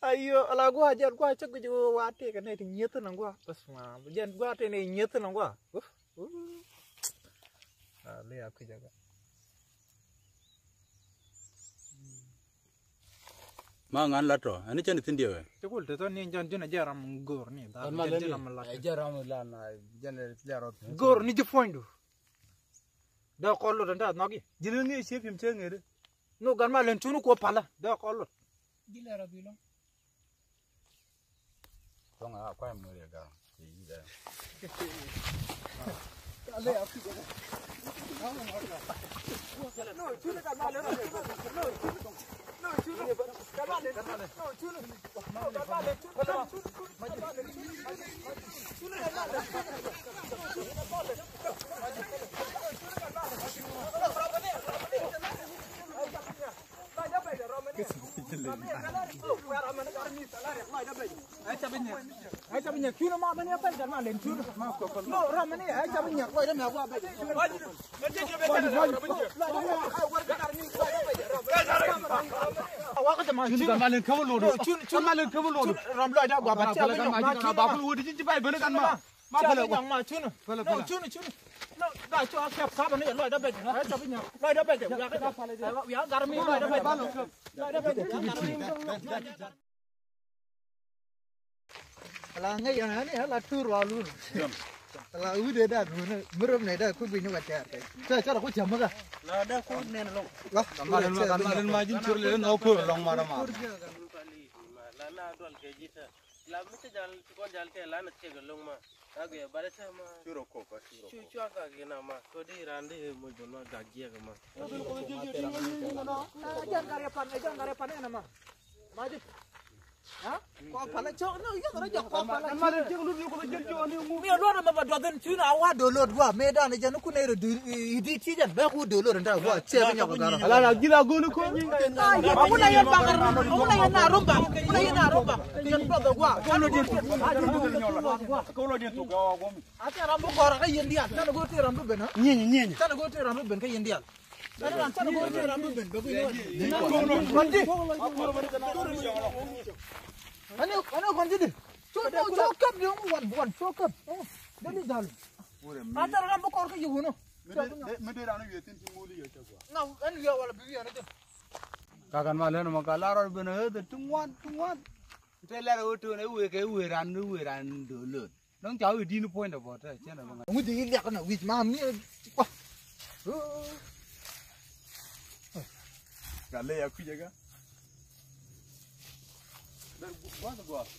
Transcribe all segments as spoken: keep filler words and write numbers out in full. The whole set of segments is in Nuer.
Ayo, ala gua, jɛn gua cä guic wa tëëkɛ nɛy ti nyieth ni gua. Bas ma, jɛn gua tëë ni nyieth ni gua. Uf, uf. Ah, lɛ a kui̱ jaga. Ma ŋan lat tɔ, ɛn cɛn ithin diɛ wɛ. Cɛ kul te tɔ ni jɛn jɛn a jɛ ram go̱o̱r ni. Ɛ, jɛn ram lat. Jɛn ram lat na, jɛn ram lat. Go̱o̱r ni ji̱ puɔ̱nydu. Dee kɔn lot ɛn ta̱a̱ nhɔki. Ji̱n ni ŋi̱i̱c cië pi̱m cä ŋi̱i̱c. Ni ɣän ma lɛn cuni kuɔ palä. Dee kɔn lot. Ji̱ lɛ rɔ bi lɔŋ. Tɔŋ a kuay mör yɛ ga̱r. Ala ŋäc yɛn ani ala tur wa lun. Ala wide da dun mi rop ne da ku bi ni wa tɛr. Cɛ cɛ ku cɛ maka. La da ku ne lɔŋ. La ma len ma ma len ma jin cur le na ku lɔŋ ma ma. La na dol ke jita. La mi ti jal ti kɔn jal te la na te ga lɔŋ ma. Ka ge ba de te ma. Curo ko ka curo. Cu cua ka ge na ma. Ko di ran de mo bon ma ga ge ga ma. Jan gare pan, jan gare pan na ma. Ma di. Kua palä cɔk ni yɔk rɔ jɔk kua palä. Mi luɔt mɛ ba duɔth in cuun a wa download gua mɛ dan jɛn kun ɛ rɔ di ti ti jɛn bɛ ku download in ta gua cɛ bɛ nyɔk gara. Ala la gila gonu ko. Wuna yɛn bakar wuna yɛn na rumba wuna yɛn na rumba. Jɛn duɔth gua. A tɛ ram bi kɔr kä yɛn dial tɛ ni go̱o̱r tɛ ram bi ben. Nyieny nyieny. Tɛ ni go̱o̱r tɛ ram bi ben kä yɛn dial. Ani ani kɔn jidi. Cu cu cu kap ni ŋu wan wan cu kap. Deni dal. An tara ram bukɔr ka yiwuno. Mi de ran wiye tin ti muli ye chagwa. Na an wiye wala bi wiye na jɛ. Kakan ma leno ma ka larɔ ben he de ti ŋuan ti ŋuan. Te lɛr o tun e weke e we ran e we ran do lon. Dɔ̱ŋ ca wi̱i̱ di̱n puɔ̱ny dɛ bɔt ɛ cɛn ɛ bä ŋa̱c. Ŋuc i̱ liak nɛ wi̱c mam ni. Ka ley a kui̱c ɛ ka. Gua̱th gua̱th.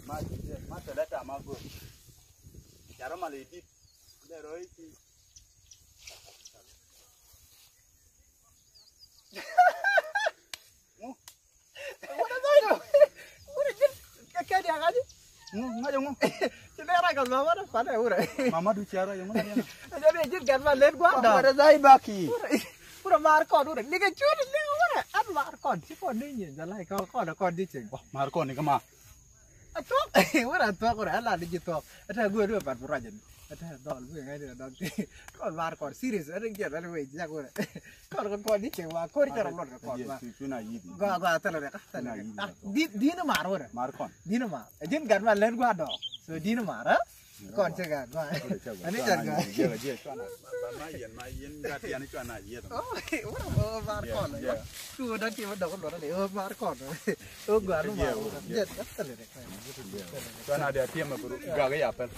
Ma ma tɛlɛ tam a go̱r. Ca rɔ mal i̱ dit. Lɛ rɔ i̱ ti. Ŋu? Wurɛ jin kɛ kɛ diak aji. Ŋu? Ŋa̱c ŋu? Ci lɛ rak kɛ mama dɛ panɛ wurɛ. Mama du cia rɔ jɛ ŋu? Jɛ ni jin kɛn ma len gua̱n dɔ. Wurɛ zai baki. Wurɛ mar kɔn wurɛ likɛ cuni likɛ wurɛ an mar kɔn ci kɔn ni nyin jɛ lai kɔn kɔn kɔn di cing. Mar kɔn ni kɛ ma. A thuɔk wurɛ a thuɔk wurɛ a la di ji thuɔk. Ɛ tɛ guɛ duɛ pat bi ruacɛ ni. Ɛ tɛ dhɔl bi ŋa̱c ni dɔk ti kɔn mar kɔn serious ɛ rik jɛ dhɔl wec jak wurɛ. Kɔn kɔn kɔn di cɛ wa kɔn cɛ rɔ luɔt kɛ kɔn ma. Gua gua thɛlɛ rɛ ka thɛlɛ rɛ. Di di ni mar wurɛ. Mar kɔn. Di ni mar. Ɛ jin gat ma lɛn gua dɔk. So di ni mar ɛ. Kɔn cɛ gua gua. Ani cɛ gua. Wurɛ mar kɔn. Tu dɔk ti ma dɔk luɔt ni mar kɔn. Ɔ gua ni mar wurɛ. Jɛ thɛlɛ rɛ. Cuan a diɛ tiɛmɛ bi gak ya pɛl.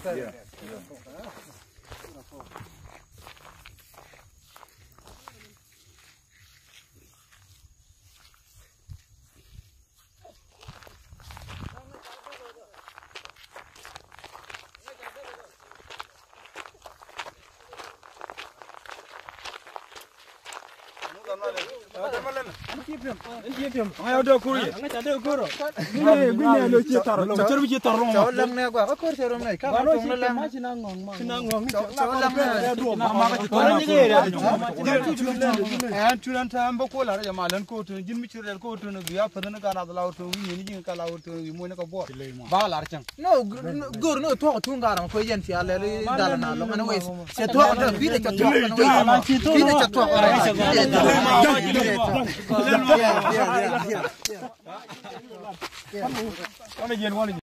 Ɛn turan tääm bä kuɔl arɛ jɛ malän ko̱o̱tön ji̱n mi ci rɛl ko̱o̱tön bi a päth ni ka nath la wä to̱o̱ŋ wi̱i̱ ni ji̱n ka la wä to̱o̱ŋ wi̱i̱ muɔ̱ny ni ka buɔɔr. Ba lar cäŋ. No, gor no thuɔk tuŋ garɔ ko yɛn cia lɛl dal na lɔ. Anyways, cɛ thuɔk tɔ bi de cɛ thuɔk. Anyways, bi de cɛ thuɔk. Ɔnɛ yɛn wanɛ.